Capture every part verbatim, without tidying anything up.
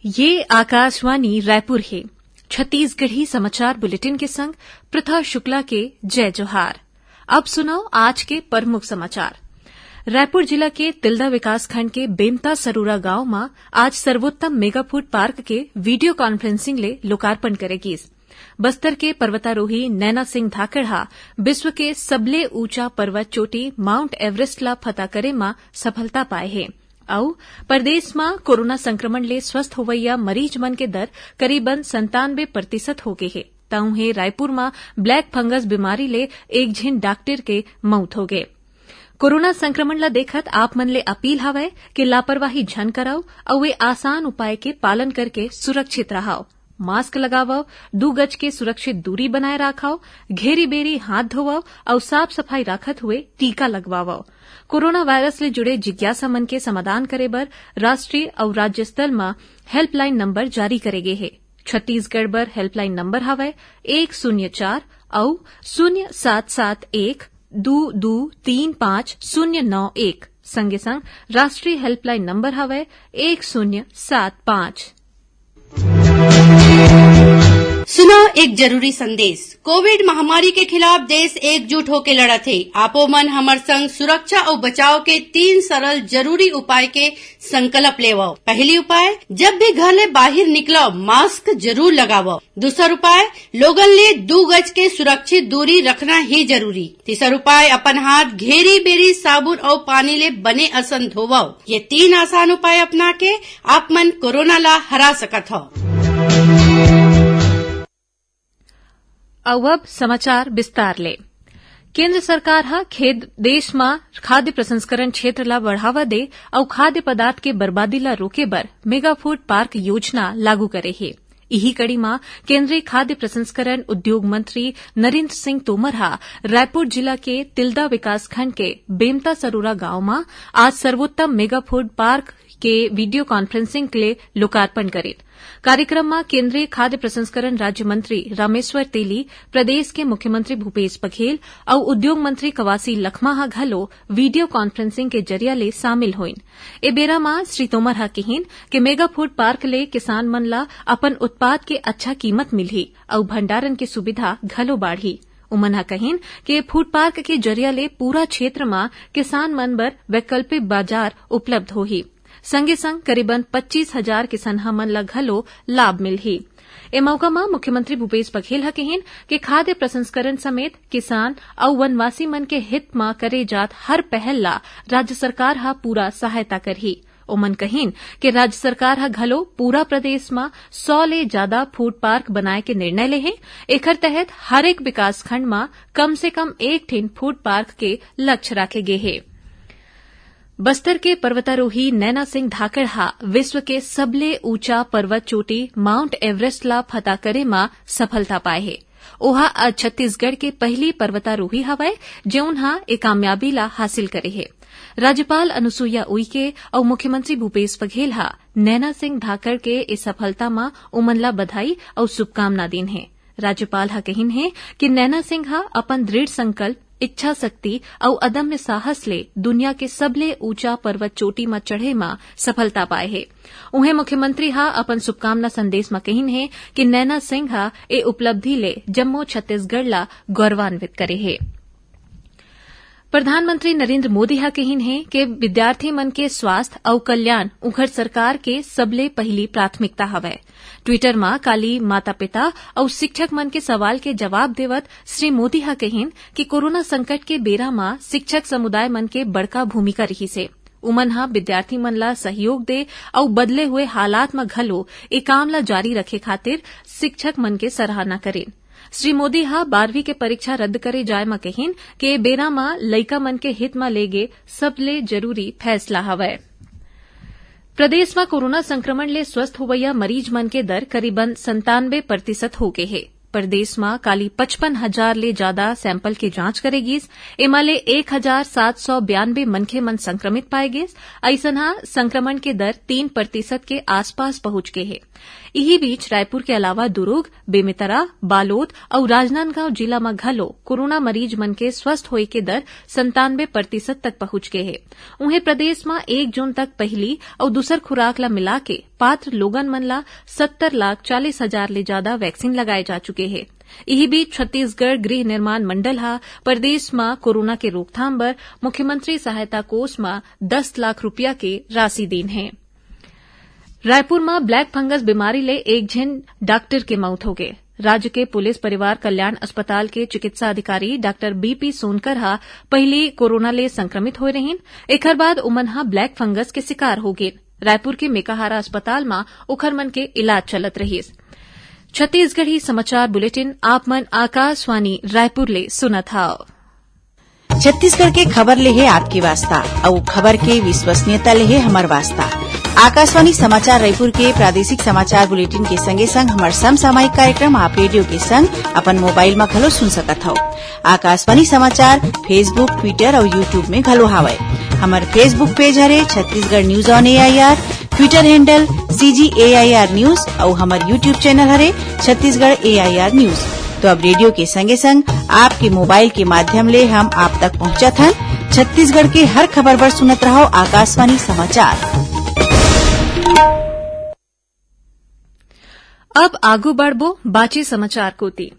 ये आकाशवाणी रायपुर हे। छत्तीसगढ़ी समाचार बुलेटिन के संग प्रथा शुक्ला के जय जोहार। अब सुनव आज के प्रमुख समाचार। रायपुर जिला के तिल्दा विकासखंड के बेमता सरूरा गांव म आज सर्वोत्तम मेगा फूड पार्क के वीडियो कॉन्फ्रेंसिंग ले लोकार्पण करे गीस। बस्तर के पर्वतारोही नैना सिंह धाकड़ ह विश्व के सबले ऊंचा पर्वत चोटी माउंट एवरेस्ट ला फतह करे म सफलता पाए हे। अउ प्रदेश म कोरोना संक्रमण ले स्वस्थ होवइया मरीज मन के दर करीबन संतानबे प्रतिशत हो गे हे। त उहें रायपुर म ब्लैक फंगस बीमारी ले एक झिन डॉक्टर के मउत हो गे। कोरोना संक्रमण ल देखत आप मन ले अपील हवय कि लापरवाही झन करव अउ ए आसान उपाय के पालन करके सुरक्षित रहव। मास्क लगावव, दू गज के सुरक्षित दूरी बनाए राखव, घेरी बेरी हाथ धोवव अउ साफ सफाई राखत हुए टीका लगवावव। कोरोना वायरस ले जुड़े जिज्ञासा मन के समाधान करे बर राष्ट्रीय अउ राज्य स्तर म हेल्पलाइन नंबर जारी करे गे हे। छत्तीसगढ़ बर हेल्पलाइन नंबर हवय एक शून्य चार अउ शून्य सात सात एक दू दू तीन पाँच शून्य नौ एक। संगे संग राष्ट्रीय हेल्पलाइन नंबर हवय एक शून्य सात पाँच। सुनव एक जरूरी संदेश। कोविड महामारी के खिलाफ देश एकजुट होके लड़त हे। आपो मन हमर संग सुरक्षा अउ बचाव के तीन सरल जरूरी उपाय के संकल्प लेवव। पहली उपाय, जब भी घर ले बाहिर निकलव, मास्क जरूर लगावव। दूसर उपाय, लोगन ले दू गज के सुरक्षित दूरी रखना ही जरूरी। तीसर उपाय, अपन हाथ घेरी बेरी साबुन अउ पानी ले बने असन धोवव। ये तीन आसान उपाय अपना के आप मन कोरोना ला हरा सकत हव। अउ अब समाचार विस्तार ले। केंद्र सरकार ह खेद-, देश म खाद्य प्रसंस्करण क्षेत्र ला बढ़ावा दे अउ खाद्य पदार्थ के बर्बादी ला रोके बर मेगा फूड पार्क योजना लागू करे हे। इही कड़ी म केंद्रीय खाद्य प्रसंस्करण उद्योग मंत्री नरेंद्र सिंह तोमर ह रायपुर जिला के तिल्दा विकासखंड के बेमता सरोरा गांव म आज सर्वोत्तम मेगा फूड पार्क के वीडियो कॉन्फ्रेंसिंग ले लोकार्पण करिन। कार्यक्रम म केंद्रीय खाद्य प्रसंस्करण राज्य मंत्री रामेश्वर तेली, प्रदेश के मुख्यमंत्री भूपेश बघेल अउ उद्योग मंत्री कवासी लखमा ह घलो वीडियो कॉन्फ्रेंसिंग के जरिया ले शामिल होइन। ए बेरा म श्री तोमर ह किहिन कि मेगा फूड पार्क ले किसान मन ला अपन उत्पाद के अच्छा कीमत मिलही अउ भंडारण के सुविधा घलो बाढ़ही। उमन ह कहिन कि फूड पार्क के जरिया ले पूरा क्षेत्र म किसान मन बर वैकल्पिक बाजार उपलब्ध होही। संगे संग करीबन पच्चीस हजार किसनहा मन ल घलो लाभ मिलही। ए मौका म मुख्यमंत्री भूपेश बघेल ह किहिन कि खाद्य प्रसंस्करण समेत किसान अउ वनवासी मन के हित म करे जात हर पहल ला राज्य सरकार ह पूरा सहायता करही। ओमन कहिन कि राज्य सरकार ह घलो पूरा प्रदेश म सौ ले जादा फूड पार्क बनाए के निर्णय ले हे। एखर तहत हर एक विकासखंड म कम से कम एक ठिन फूड पार्क के लक्ष्य राखे गे हे। बस्तर के पर्वतारोही नैना सिंह धाकड़ ह विश्व के सबले ऊंचा पर्वत चोटी माउंट एवरेस्ट ला फतह करे म सफलता पाए हे। ओहा आज छत्तीसगढ़ के पहिली पर्वतारोही हवय, जेउन ह ए कामयाबी ला हासिल करे हे। राज्यपाल अनुसुईया उइके अउ मुख्यमंत्री भूपेश बघेल ह नैना सिंह धाकड़ के ए सफलता म उमन ला बधाई अउ शुभकामना दीन हे। राज्यपाल ह कहिन हे कि नैना सिंह ह अपन दृढ़ संकल्प, इच्छा शक्ति अउ अदम्य साहस ले दुनिया के सबले ऊंचा पर्वत चोटी म चढ़े म सफलता पाए हे। उहें मुख्यमंत्री ह अपन शुभकामना संदेश म कहिन हे कि नैना सिंह ह ए उपलब्धि ले जम्मो छत्तीसगढ़ ला गौरवान्वित करे हे। प्रधानमंत्री नरेंद्र मोदी ह कहिन हे कि विद्यार्थी मन के स्वास्थ्य अउ कल्याण उंखर सरकार के सबले पहिली प्राथमिकता हवय। Twitter म काली माता-पिता अउ शिक्षक मन के सवाल के जवाब देवत श्री मोदी ह कहिन कि कोरोना संकट के बेरा म शिक्षक समुदाय मन के बड़का भूमिका रिहिस हे। उमन ह विद्यार्थी मन ला सहयोग दे अउ बदले हुए हालात म घलो ए काम ला जारी रखे खातिर शिक्षक मन के सराहना करिन। श्री मोदी ह बारहवीं के परीक्षा रद्द करे जाय म कहिन के ए बेरा म लइका मन के हित म ले गे सबले जरूरी फैसला हवय। प्रदेश म कोरोना संक्रमण ले स्वस्थ होवइया मरीज मन के दर करीबन संतानबे प्रतिशत हो गे हे। प्रदेश म काली पचपन हजार ले जादा sample के जांच करे गिस। एमा ले एक हजार सात सौ बयानबे मनखे मन संक्रमित पाए गिस। अइसन ह संक्रमण के दर तीन प्रतिशत के आसपास पहुंच गे हे। इही बीच रायपुर के अलावा दुरूग, बेमेतरा, बालोद अउ राजनांदगांव जिला म घलो कोरोना मरीज मन के स्वस्थ होए के दर संतानबे प्रतिशत तक पहुंच गे हे। उहें, प्रदेश म एक जून तक पहिली अउ दूसर खुराक ल मिलाके पात्र लोगन मन ल सत्तर लाख चालीस हजार ले जादा vaccine लगाए जा चुके हे। इही बीच, छत्तीसगढ़ गृह निर्माण मंडल ह प्रदेश म कोरोना के रोकथाम बर मुख्यमंत्री सहायता कोष म दस लाख रुपया के राशि दीन हे। रायपुर म black fungus बीमारी ले एक झिन डॉक्टर के मौत होगे। राज्य के पुलिस परिवार कल्याण अस्पताल के चिकित्सा अधिकारी डॉक्टर बीपी सोनकर ह पहिली कोरोना ले संक्रमित होए रहिन, एखर बाद उमन ह black fungus के शिकार हो गेन। रायपुर के मेकाहारा अस्पताल म ओखर मन के इलाज चलत रहिस। छत्तीसगढ़ी समाचार बुलेटिन आप मन आकाशवाणी रायपुर ले सुनत हव। छत्तीसगढ़ के खबर ले हे आपके वास्ता, अउ खबर के विश्वसनीयता ले हे हमर वास्ता। आकाशवाणी समाचार रायपुर के प्रादेशिक समाचार बुलेटिन के संगे संग हमर समसामयिक कार्यक्रम आप रेडियो के संग अपन मोबाइल म घलो सुन सकत हव। आकाशवाणी समाचार Facebook, Twitter अउ YouTube में घलो हावय। हमर Facebook page हरे Chhattisgarh news on AIR, Twitter handle CG AIR news अउ हमर YouTube channel हरे छत्तीसगढ़ AIR news। तो अब रेडियो के संगे संग आपके मोबाइल के माध्यम ले हम आप तक पहुंचत हन। छत्तीसगढ़ के हर खबर बर सुनत रहव आकाशवाणी समाचार। अब आगू बढ़बो बाचे समाचार कोति।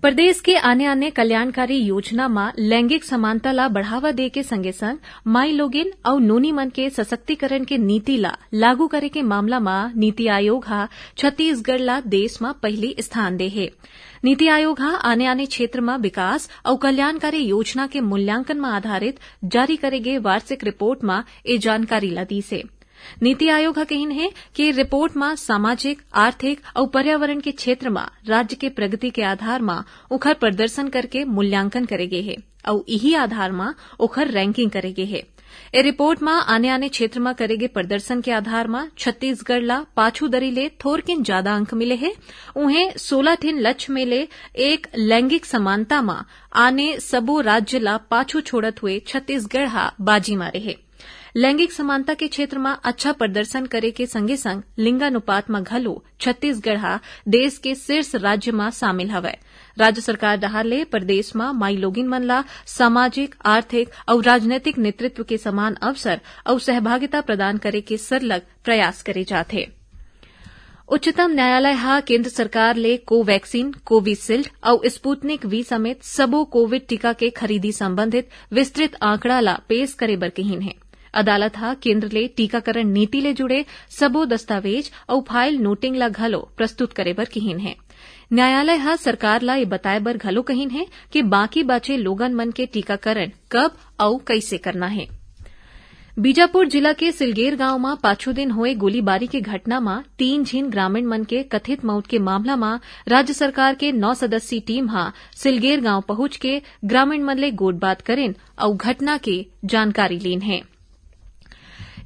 प्रदेश के आने-आने कल्याणकारी योजना म लैंगिक समानता ला बढ़ावा दे के संगे-संग माई लोगिन अउ नोनी मन के सशक्तिकरण के नीति ला लागू करे के मामला म नीति आयोग ह छत्तीसगढ़ ला देश म पहिली स्थान दे हे। नीति आयोग ह आने-आने क्षेत्र म विकास अउ कल्याणकारी योजना के मूल्यांकन म आधारित जारी करे गे वार्षिक रिपोर्ट म ए जानकारी ला दीस हे। नीति आयोग ह कहिन हे कि रिपोर्ट म सामाजिक, आर्थिक अउ पर्यावरण के क्षेत्र म राज्य के प्रगति के आधार म ओखर प्रदर्शन करके मूल्यांकन करे गे हे अउ इही आधार म ओखर ranking करे गे हे। ए रिपोर्ट म आने-आने क्षेत्र म करे गे प्रदर्शन के आधार म छत्तीसगढ़ ला पाछू दरी ले थोरकिन जादा अंक मिले हे। उहें, सोला ठिन लक्ष्य में ले एक लैंगिक समानता म आने सबो राज्य ला पाछू छोड़त हुए छत्तीसगढ़ ह बाजी मारे हे। लैंगिक समानता के क्षेत्र म अच्छा प्रदर्शन करे के संगे-संग लिंगानुपात म घलो छत्तीसगढ़ ह देश के शीर्ष राज्य म शामिल हवय। राज्य सरकार डहार ले प्रदेश म माई लोगिन मन ला सामाजिक, आर्थिक अउ राजनैतिक नेतृत्व के समान अवसर अउ सहभागिता प्रदान करे के सरलग प्रयास करे जात हे। उच्चतम न्यायालय ह केंद्र सरकार ले Covaxin, Covishield अउ Sputnik V समेत सबो कोविड टीका के खरीदी संबंधित विस्तृत आंकड़ा ला पेश करे बर कहिन हे। अदालत ह केंद्र ले टीकाकरण नीति ले जुड़े सबो दस्तावेज अउ फाइल नोटिंग ला घलो प्रस्तुत करे बर कहिन हे। न्यायालय ह सरकार ला ये बताए बर घलो कहिन हे कि बाकी बाचे लोगन मन के टीकाकरण कब अउ कइसे करना हे। बीजापुर जिला के सिलगेर गांव म पाछू दिन होए गोलीबारी के घटना म तीन झिन ग्रामीण मन के कथित मउत के मामला म राज्य सरकार के नौ सदस्यीय टीम ह सिलगेर गांव पहुंच के ग्रामीण मन ले गोठबात करिन अउ घटना के जानकारी लीन हे।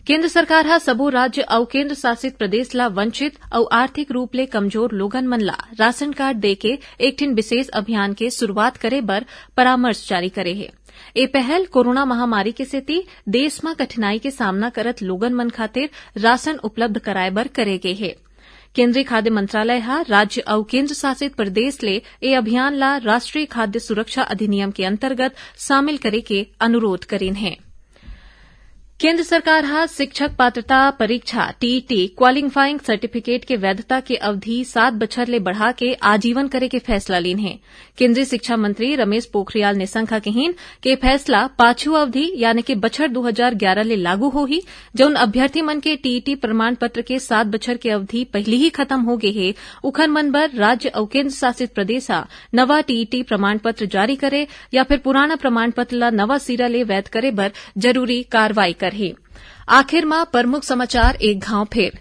केंद्र सरकार ह सबो राज्य अउ केंद्र शासित प्रदेश ला वंचित अउ आर्थिक रूप ले कमजोर लोगन मन ला राशन कार्ड देके एक ठिन विशेष अभियान के शुरुआत करे बर परामर्श जारी करे हे। ए पहल कोरोना महामारी के सेती देश म कठिनाई के सामना करत लोगन मन खातिर राशन उपलब्ध कराए बर करे गे हे। केंद्रीय खाद्य मंत्रालय ह राज्य अउ केंद्र शासित प्रदेश ले ए अभियान ला राष्ट्रीय खाद्य सुरक्षा अधिनियम के अंतर्गत शामिल करे के अनुरोध करिन हे। केंद्र सरकार ह शिक्षक पात्रता परीक्षा, टीईटी, क्वालिफाइंग सर्टिफिकेट के वैधता के अवधि सात बछर ले बढ़ा के आजीवन करे के फैसला लीन हे। केंद्रीय शिक्षा मंत्री रमेश पोखरियाल निशंक ह कहिन के फैसला पाछू अवधि यानी कि बछर दू हजार ग्यारह ले लागू होही। जउन अभ्यर्थी मन के टीईटी प्रमाण पत्र के सात बछर के अवधि पहिली ही खत्म हो गे हे, उखर मन बर राज्य अउ केंद्र शासित प्रदेश ह नवा टीईटी प्रमाण पत्र जारी करे या फिर पुराना प्रमाण पत्र ला नवा सिरा ले वैध करे बर जरूरी कार्रवाई करही। आखिर म प्रमुख समाचार एक घांव फेर।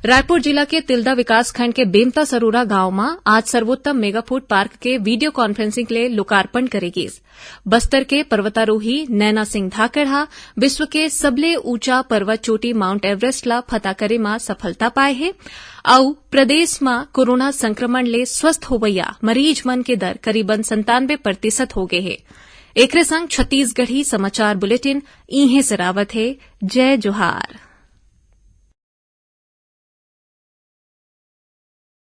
रायपुर जिला के तिल्दा विकासखंड के बेमता सरोरा गांव म आज सर्वोत्तम मेगा फूड पार्क के वीडियो कॉन्फ्रेंसिंग ले लोकार्पण करे गिस। बस्तर के पर्वतारोही नैना सिंह धाकड़ ह विश्व के सबले ऊंचा पर्वत चोटी माउंट एवरेस्ट ल फतह करे म सफलता पाए हे। अउ प्रदेश म कोरोना संक्रमण ले स्वस्थ होवइया मरीज मन के दर करीबन संतानवे प्रतिशत हो गे हे। एकरे संग छत्तीसगढ़ी समाचार बुलेटिन इहें सिरावत हे। जय जोहार।